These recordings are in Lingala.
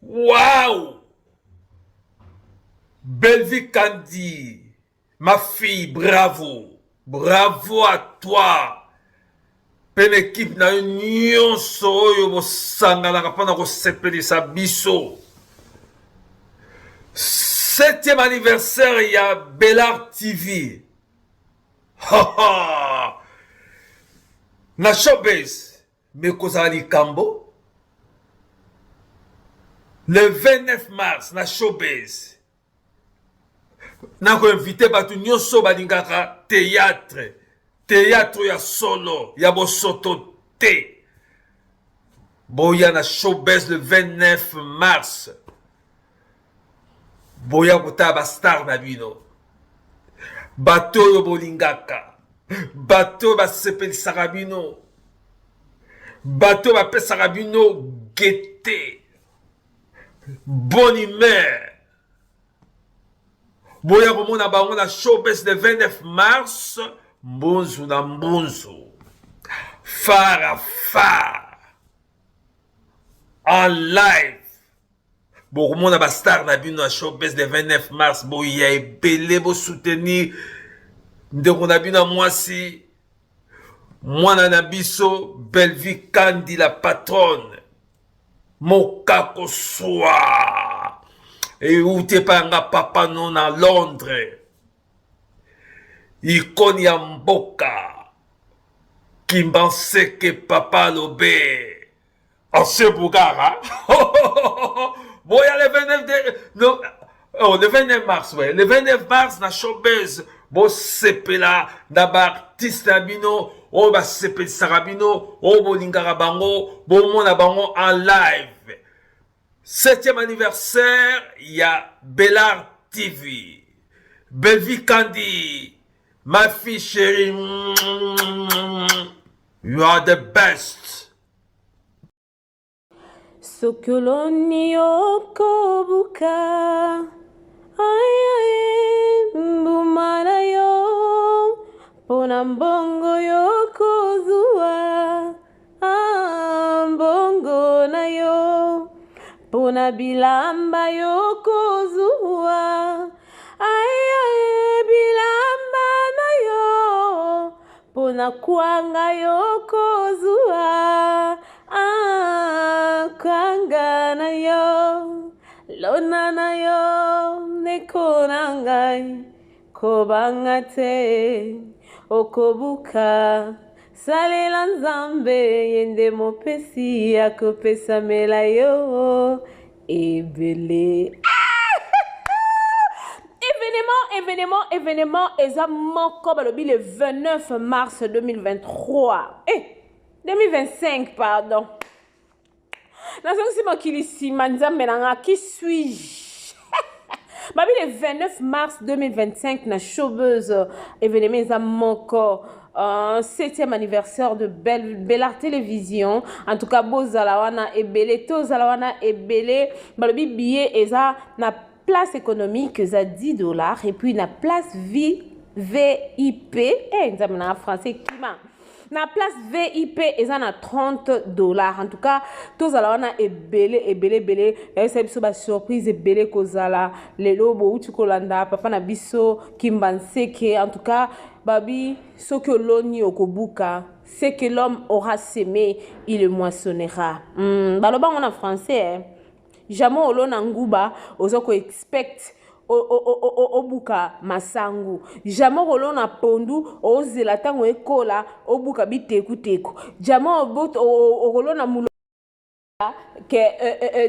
Waouh! Bellevue Kandi, ma fille, bravo. Bravo à toi. Mpe na ekipe na yo nyonso oyo bosanganaka mpo na kosepelisa biso. Septième anniversaire ya Bellar TV. Na showbiz mais kozala likambo le 29 mars na showbiz nakoinvite bato nyonso balingaka théâtre théâtre ya solo ya bosoto te boya na showbiz le 29 mars boya kotala bastar na bino bato oyo bolingaka bato oyo basepelisaka bino bato oyo bapesaka bino gete bonne humeur boya komona bango na showbase le 29 mars mbunzu na mbunzu fara far en live bokomona ba star na bino na showbiz le 29 mars boya ebele bosoutenir ndeko na bino ya mwasi mwana na biso Bellevue Kandi la patronne mokako swa euti epai nga papa no na Londres ikoni ya mboka Kimbanseke papa alobe Ancien Bougara. Boya le 29 de, no, oh, le 29 mars, ouais. Le 29 mars na showbiz bosepela na baartiste na bino oyo basepelisaka bino oyo bolingaka bango bomona bango en live septième anniversaire ya Bellar TV Bellevue Kandi ma fille chérie you are the best. Soki oloni okobuka ayaye mbuma na yo mpo na mbongo yokozwa ah, mbongo na yo mpo na bilamba yokozwa ayaye bilamba na yo Mpo na kwanga yokozua ah, kwanga na yo lona na yo ndeko na ngai kobanga te okobuka salela nzambe ye nde mopesi akopesamela yo ebele événement événement événement eza moko balobi le 29 mars 2023 eh 2025 pardon nazongisi mokili nsima nzambe na nga qui suis-je babi le 29 mars 2025 na showbuzz événement eza moko septième anniversaire de Bel, Bellar Télévision. En tout cas, bozala wana ebele, tozala wana ebele. Balobi billet eza na place économique eza 10 dollars et puis na place V VIP eh nzambe na français kima na place vip eza na 30 dollars. En tout cas, tozala wana ebele ebele ebele. Nayebisa biso basurprise ebele kozala lelo. Bouti kolanda papa na biso Kimbanseke. En tout cas, babi soki oloni okobuka, ce que l'homme aura semé, il le moissonnera. Baloba ngo na français eh. Jamais olona nguba oza koexpect obuka masangu. Jamais okolona pondu ozela ntango ekola obuka bitekuteku. Jamais okolona mulo ke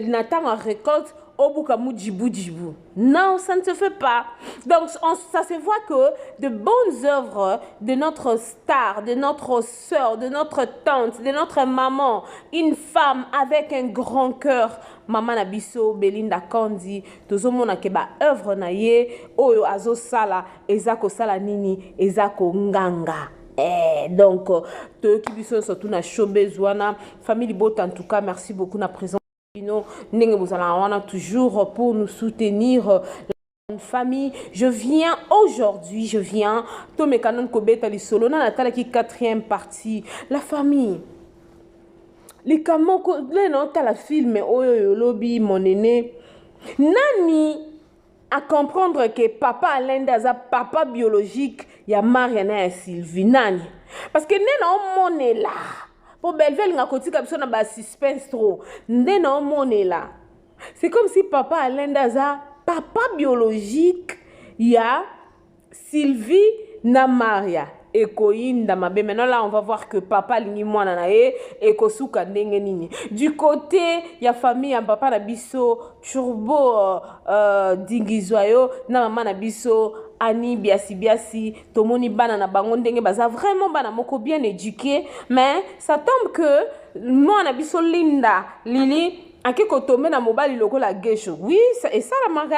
na ntango ya récolte obuka mujibujibu. Non, ça ne se fait pas. Donc ça se voit que de bonnes œuvres de notre star, de notre sœur, de notre tante, de notre maman, une femme avec un grand cœur, mama na biso Belinda Kandi, tozomona ke ba œuvre na ye oyo azosala eza kosala nini, eza konganga. Eh, donc toyoki biso nyonso tu na showbiz wana, famille libota. En tout cas, merci beaucoup na présence bino ndenge bozalaka wana toujours pour nous soutenir, la famille. Je viens aujourd'hui, je viens tomeka nanu kobeta lisolo na natalaki quatrième partie, la famille. Likambo moko le na otala film oyo oyo olobi monene nani a comprendre que papa Alain nde aza papa biologique ya Maria na ya Sylvie nani parce que nde na omonela po Bellevue alinga kotika biso na ba suspense trop nde na omonela c'est comme si papa Alain nde aza papa biologique ya Sylvie na Maria ekoyinda mabe. Maintenant là on va voir que papa alingi mwana na ye, ekosuka ndenge nini. Du côté ya famille ya papa na biso Turbo Dingizwayo na mama na biso Annie Biasi Biasi, tomoni bana na bango ndenge baza vraiment bana moko bien éduqué, mais ça tombe que mwana biso Linda Lili ake kotombe na mobali lokola Gesho. Oui, esalamaka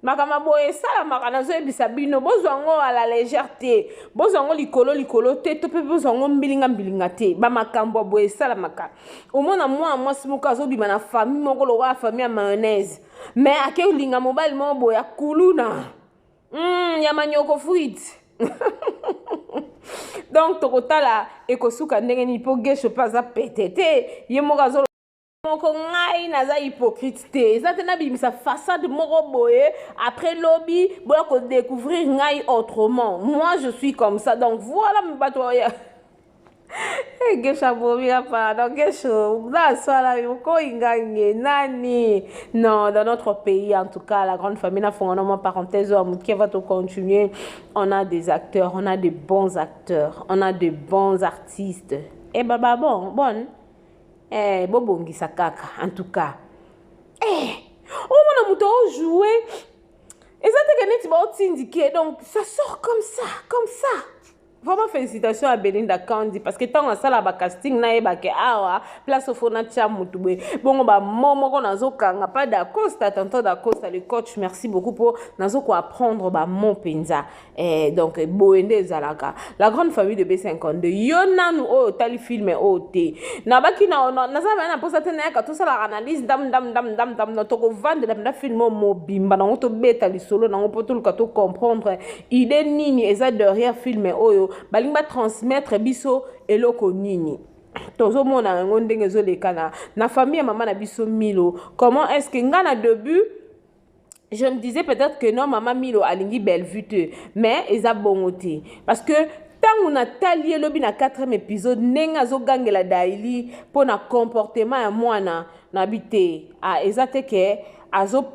makambo boye esalamaka. Nazoyebisa bino, bozwa yango à la légère te, bozwa yango likolo likolo te, to mpe bozwa yango mbilinga mbilinga te. Bamakambo ya boye esalamaka. Omona mwana mwasi moko azobima na famille moko lokola famille ya mayonnaise, mais ake olinga mobali moko boye ya kuluna ya manyoko fruite. Donc tokotala ekosuka ndenge nini, mpo Gesho mpe aza pete te. Ye moko azo moko ngai naza hypocrite te, eza te nabimisa façade moko boye, après lobi boya kodécouvrir ngai autrement. Moi je suis comme ça. Donc voilà, bato ya Gesho abomika, pardon. Gesho naswala okoyinga nge nani. Non, dans notre pays en tout cas, la grande famille, nafonga mwa parenthèse oyo moke, va tocontinuer. On a des acteurs, on a de bons acteurs, on a de bons artistes e baba bon bon eh, bobongisa kaka. En tout cas, eh, omona moto aojoue, eza teke neti baotindike, donc ça sort comme ça, comme ça. Vraiment félicitations à Belinda Kandi, parce que ntango asala bacasting, nayebake awa place ofo natia motu boye bongo bamo moko nazokanga pa Dacosta, tonton Dacosta le coach, merci beaucoup mpo nazokoapprendre bamo mpenza. Donc boye nde ezalaka la grande famille de B52. Yo nanu oyo otali film oyo te, nabaki naza bana na mposa te, nayaka tosalaka analyse ndam ndam ndam ndam ndam na tokovandela mpenza film oyo mobimba nango, tobeta lisolo nango mpo toluka tocomprendre idée nini eza derrière film oyo, balingi batransmettre biso eloko nini. Tozomona yango ndenge ezoleka na famille ya mama na biso Milo. Comment est ce que nga na début je me disais peut-être que non, mama Milo alingi Bellevue te, mais eza bongo te, parce que ntango natali elobi na 4e épisode, ndenge azogangela Daili mpo na comportement ya mwana nabi te, ah, eza te ke azo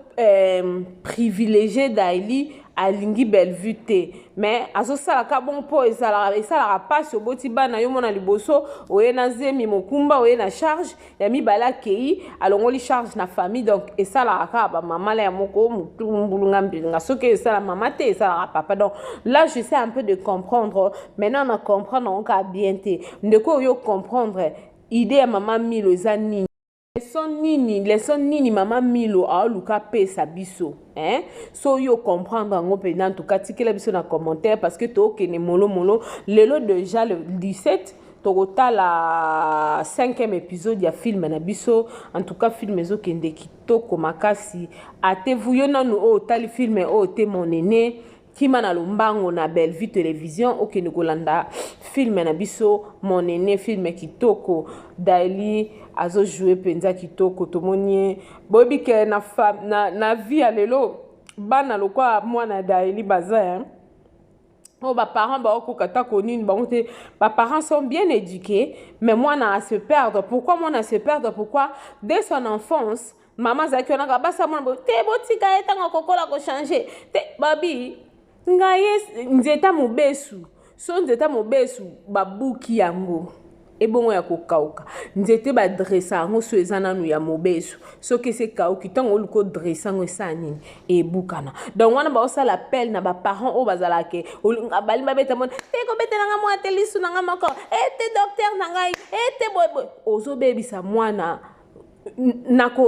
privilégié Daili, alingi Bellevue te, mais azosalaka bon mpo esalaka mpasi. Oboti bana yo mona liboso, oye na zemi mokumba, oye na charge ya mibale, akei alongoli charge na famille. Donc esalaka kaka bamama la ya moko motu mbulunga mbilinga. Soki esala mama te, esalaka papa. Donc là je sais un peu de comprendre maintenant, na comprendre yango kaka bien te. Ndeko oyo comprendre idée ya mama Milo eza nini, leçon nini, leçon nini mama Milo aoluka apesa biso, hein? So oyo comprendre yango mpenza, en tout cas tikela biso na commentaire, parce que tookende molomolo. Lelo déjà le 17, tokotala cinquième épisode ya film na biso. En tout cas film ezokende kitoko makasi. Atevu yo nanu oyo otali film oyo te, monene kima na lombango na Bellevue Télévision, okende kolanda film na biso monene. Film kitoko, Daili azojoue mpenza kitoko. Tomoni ye, boyebi ke na vie ya lelo, bana lokwa mwana Daili baza, hein? Oyo baparent baokoka tako nini bango te. Baparents sont bien éduqués, mais mwana a se perdre. Pourquoi mwana a se perdre? Pourquoi? Dès son enfance, mama azalaki wana kaka basa mwana boye te, botika ye, ntango akokola kochange te. Babi ngai ye nzeta mobesu, so nzeta mobesu babuki yango, ebongo ya kokauka. Nzete badressa yango, so eza nanu ya mobesu, soki esi ekauki, ntango oluka odresse yango, esala nini? Ebukana. Donc wana baosala appel na baparent oyo bazalaka bali babeta mona te, kobetelanga mwana te, lisu na nga moko ete docteur na ngai ete boyeboye. Ozobebisa mwana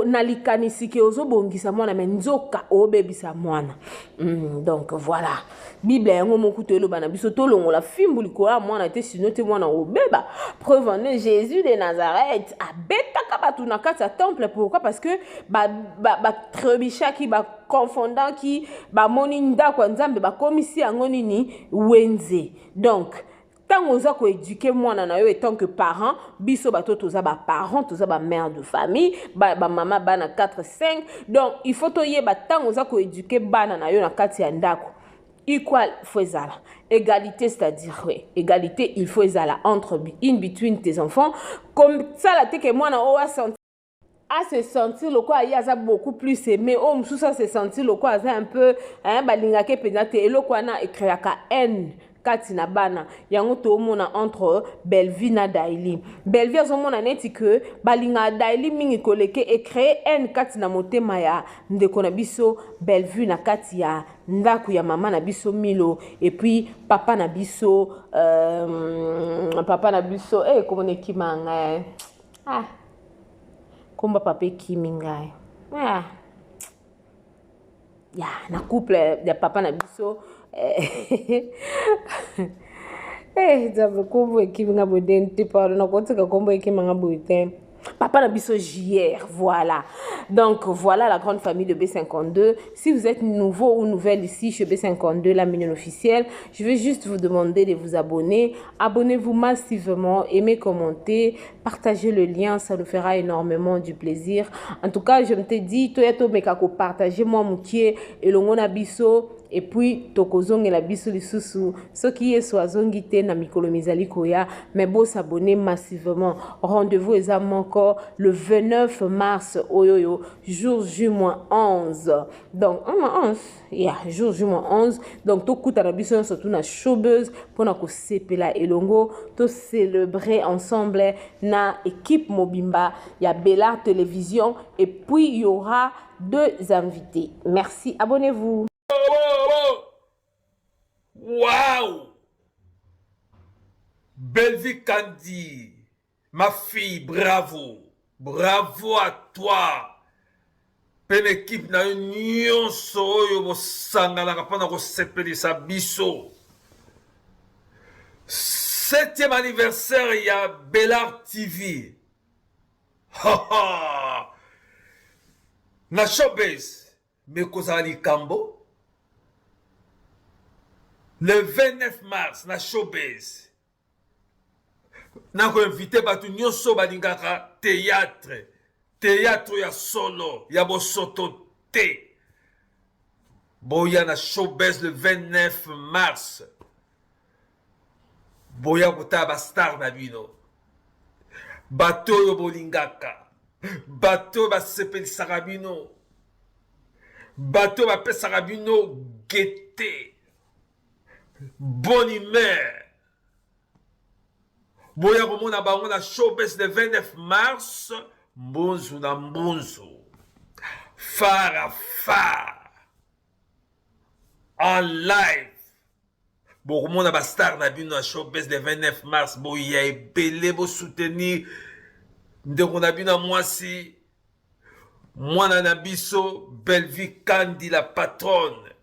na likanisi ke ozobongisa mwana, me nzoka obebisa mwana. Donc voilà, Bible yango moko toyeloba na biso, tolongola fimbu likolo ya mwana te, sino te mwana obeba. Preuve en est, Jésus de Nazareth abetaka bato na kati ya temple. Pourquoi? Parce que batrébuchaki, baconfondaki, bamoni ndako ya Nzambe bakomisi yango nini? Wenze. Donc Ntango oza koéduquer mwana na yo etant que parent, biso bato toza baparent, toza bamère de famille, bamama ba bana 4 5, donc il faut toyeba, ntango oza koéduquer bana na yo na kati ya ndako, equal faut ezala égalité, c'est-à-dire, ouais, égalité il faut ezala entre, in between tes enfants. Comme sala te ke mwana oyo a se sentir lokola ye aza beaucoup plus aimé, oyo mosusu a se sentir lokola aza un peu, hein, balingaki mpenza te. Eloko wana ecréaka haine kati na bana. Yango toomona entre Bellevie na Daili. Bellevie azomona neti ke balingaka Daili mingi koleke, ecréer haine kati na motema ya ndeko na biso Bellevue na kati ya ndako ya mama na biso Milo et puis papa na biso, papa na biso, eh, komona ekima ngai, ah, komba papa ekimi ngai, ah. Ya na couple ya papa na biso, eh, Nzambe, kombo ekimi nga boye ndeni te, pardon, nakotika kombo ekima nga boye te. Papa na biso JR, voilà. Donc voilà la grande famille de B52. Si vous êtes nouveau ou nouvelle ici chez B52, la mignonne officielle, je vais juste vous demander de vous abonner. Abonnez-vous massivement, aimez, commentez, partagez le lien, ça nous fera énormément du plaisir. En tout cas, je me te dis, toya tomeka ko partager mwa mokie elongo na biso et puis tokozongela biso lisusu soki Yesu azongi te na mikolo mizali koya. Mais bosabonner massivement. Rendez-vous eza moko le 29 mars oyoyo, jour J moins 11, donc 1 11 ya jour J moins 11. Donc tokutana biso nyonso tu na Showbuzz mpona kosepela elongo, tocélébrer ensemble na équipe mobimba ya Bellar Télévision et puis il y aura deux invités. Merci, abonnez-vous. Waouh! Bellevue Candy, ma fille, bravo. Bravo à toi. Mpe na équipe na yo nyonso oyo bosanganaka mpona kosepelisa biso. Septième anniversaire ya Bellar TV na Showbuzz, me kozala likambo le 29 mars na Showbuzz. Nakoinviter bato nyonso balingaka théâtre, théâtre ya solo, ya bosoto te. Boya na Showbuzz le 29 mars, boya kotala bastar na bino, bato oyo bolingaka, bato oyo basepelisaka bino, bato oyo bapesaka bino gaieté, bonne humeur. Boya komona bango na Showbuzz le 29 mars, mbunzu na mbunzu, phare à phare, en live. Bokomona bastar na bino na Showbuzz le 29 mars. Boya ebele, bosoutenir ndeko na bino ya mwasi, mwana na biso Bellevue Kandi, la patronne.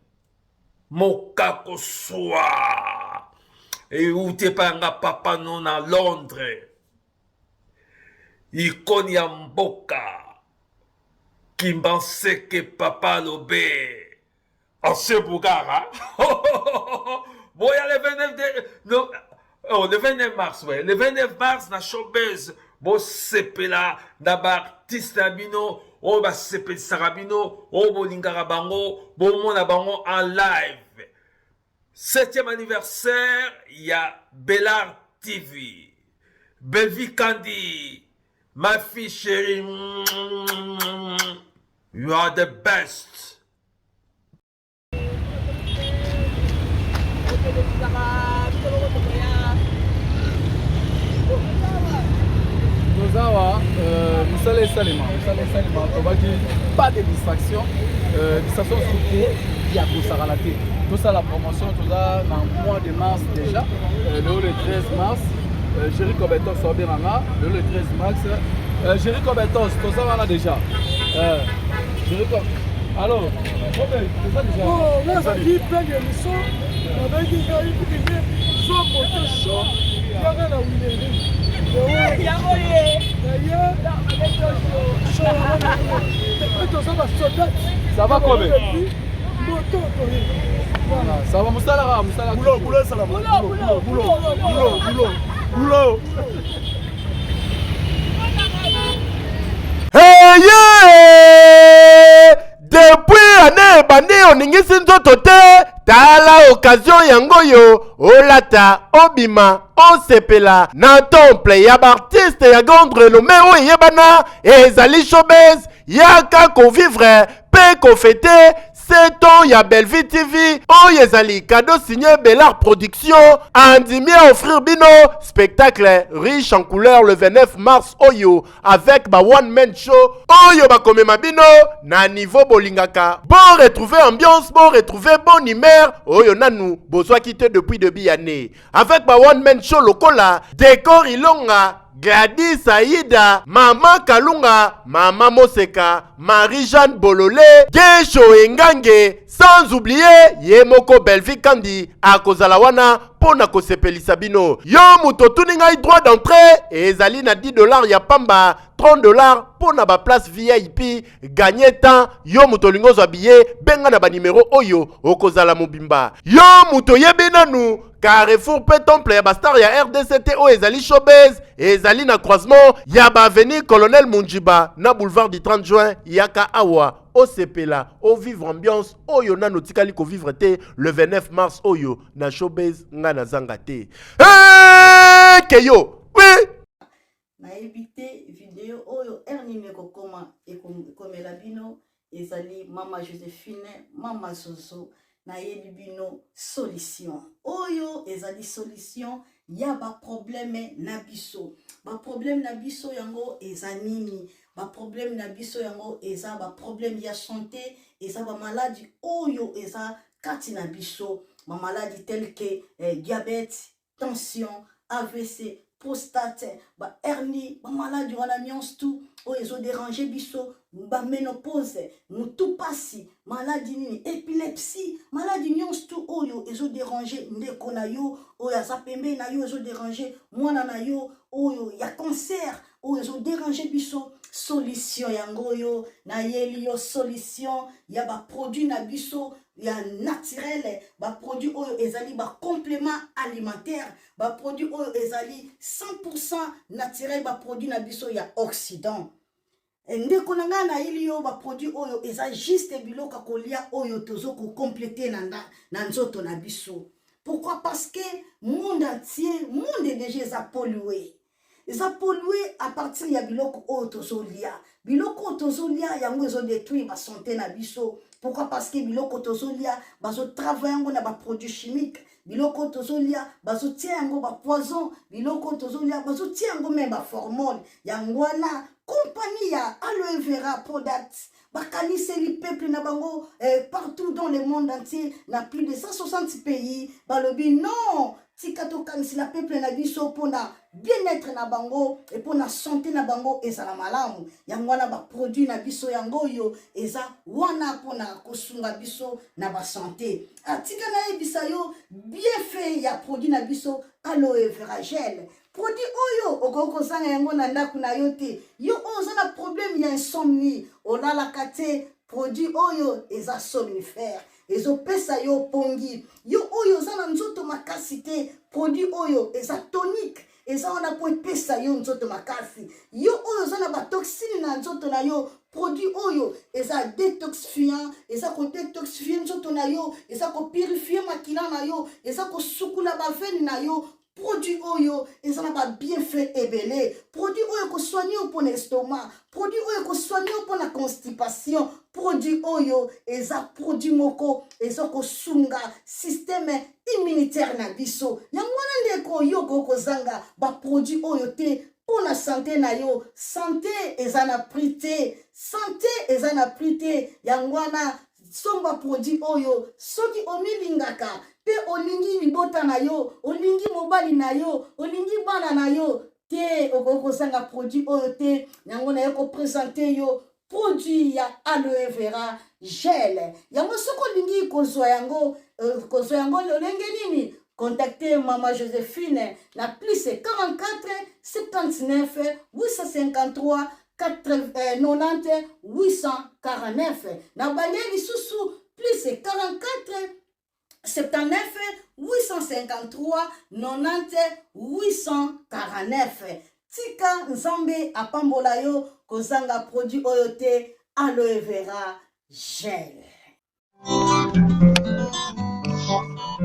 Mokako swa euti epai yanga papa no na Londres, icône ya mboka Kimbanseke, papa alobe ancien Bougara. Boya le 29 de, no, oh, le 29 mars, ouais, le 29 mars na Showbuzz. Bosepela na baartiste na bino oyo basepelisaka bino, oyo bolingaka bango. Bomona bango en live, septième anniversaire ya Bellar TV. Bellevue Candy, ma fille chérie, you are the best. Toza awa, mosala esalema, mosala esalema. Tobaki pas de distraction, distraction surtout ya kosakana te. Tosala promotion, toza na mois de mars déjà, lelo le 13 mars. Géri Cobetos obenganga lelo le 13 mars. Géri Cobetos, toza wana déjà. Géri, alors toza déjà. Nazali plein d'émission, nabengi ngai kutu zwa moto chaud yaka na wileri naye chaud. Toza basoldat. Ça va, Kobe? Moto toye. Ça va mosala kaka mosala. Boulot, boulot esalama. Boulot, boulot, boulot, boulot, boulot, boulot. Hey, depuis année ebandi oningisi nzoto te tala occasion yango oyo olata obima osepela na temple ya baartiste ya grande renommée oyo eyebana ezali showbase yaka kovivre mpe kofete 7 ans ya Bellevue TV oyo ezali cadeau signé Bellard Production andimi à offrir bino spectacle riche en couleur le 29 mars oyo avec ba one man show oyo bakomema bino na niveau bolingaka bo retrouver ambiance bo retrouver bonne humeur oyo nanu bozwaki te depuis début année avec ba one man show lokola Decor Ilonga Gladys Aida, Mama Kalunga, Mama Moseka, Marie-Jeanne Bolole, Gesho Engange, sans oublier ye moko Bellevue Kandi akozala wana mpo na kosepelisa bino. Yo moto otuni ngai droit d'entrée ezali na 10 dollars ya pamba, 30 dollars mpo na ba place VIP. Gagne temps, yo moto olingi ozwa billet, benga na ba numero oyo okozala mobimba. Yo moto oyebi nanu Carrefour mpe temple ya bastar ya RDC te oyo ezali Showbase ezali na croisement ya ba avenue Colonel Munjiba na boulevard du 30 juin. Yaka awa osepela ovivre ambiance oyo nanu otikali kovivre te le 29 mars oyo na Showbase. Ngai nazanga te. Hey, keyo oui. Nayebi te video oyo heure nini ekokoma ekomela bino. Ezali mama Josephine, mama Zozo. Nayebi bino solution oyo ezali solution ya baproblème na biso. Baproblème na biso yango eza nini? Baproblème na biso yango eza baproblème ya santé, eza bamaladi oyo eza kati na biso, bamaladi tel que diabète, tension, AVC, prostate, ba hernie, ba maladi wana nyonso tu oyo ezo déranger biso, ba ménopause, mutu pasi, maladi nini, épilepsie, maladi nyonso tu oyo ezo déranger ndeko na yo oyo aza pembeni na yo, ezo déranger mwana na yo oyo ya cancer, oyo ezo déranger biso. Solution yango oyo nayeli yo, solution ya ba produit na biso ya naturel, ba produit oyo ezali ba complément alimentaire, ba produit oyo ezali 100% naturel, ba produit na biso ya Occident. Ndeko na ngai, nayeli yo ba produit oyo eza juste biloko ya kolia oyo tozo kocompléter na nzoto na biso. Pourquoi? Parce que monde entier, monde déjà eza pollué, eza pollué à partir ya biloko oyo tozolia. Biloko oyo tozolia yango ezodétruire basanté na biso. Pourquoi? Parce que biloko tozolia, bazotravaille yango na baproduit chimique. Biloko oyo tozolia, bazotia yango bapoison. Biloko oyo tozolia, bazotia yango même baformol. Yango wana compagnie ya Aloe Vera Product bakaniseli peuple na bango partout dans le monde entier, na plus de 160 pays. Balobi non, tika tokanisela peuple na biso mpona bien-être na bango e mpona santé na bango ezala malamu. Yango wana baproduit na biso yango oyo eza wana mpona kosunga biso na basanté. Atika nayebisa yo bienfait ya produit na biso Aloe Vera Gel. Produit oyo okoki kozanga yango na ndako na yo te. Yo oyo oza na problème ya insomnie, olalaka te, produit oyo eza somnifère, ezopesa yo pongi. Yo oyo oza na nzoto makasi te, produit oyo eza tonique, eza wana mpo epesa yo nzoto makasi. Yo oyo oza na batoxine na nzoto na yo, produit oyo eza détoxifiant, eza kodétoxifie nzoto na yo, eza kopurifie makila na yo, eza kosukula baveine na yo. Produit oyo eza na babienfait ebele. Produit oyo ekosoigne yo mpona estomac, produit oyo ekosoigne yo mpona constipation. Produit oyo eza produit moko eza kosunga système immunitaire na biso. Yango wana ndeko, yo okoki kozanga baproduit oyo te mpona santé na yo. Santé eza na prix te, santé eza na prix te. Yango wana somba produit oyo soki omilingaka mpe olingi libota na yo, olingi mobali na yo, olingi bana na yo te, okoki kozanga produit oyo te. Yango naye koprésenter yo produit ya Aloe Vera Gel. Yango soki olingi kozwa yango, kozwa yango lolenge nini? Contacte mama Josephine na plus 44 79 853 90 849. Na balie lisusu. Plus 44 79 853 90 849. Tika Nzambe apambola yo, kozanga produit oyo te, aloe vera gel.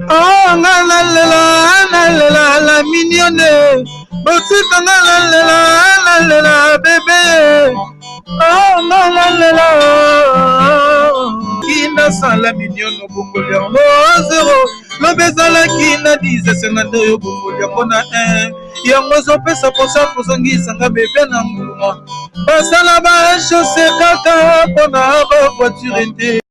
Oh, nga nalela nalela la mignonne, botika nga nalela nalela bebe. Oh, nga nalela kinasala mignonne, obongoli yango zero, lobi ezalaki na 10 esenga nde oyo obongoli yango na 1, yango ezopesa mposa kozongisanga bebe na nguluma. Basala ba chose kaka mpona ba voiture te.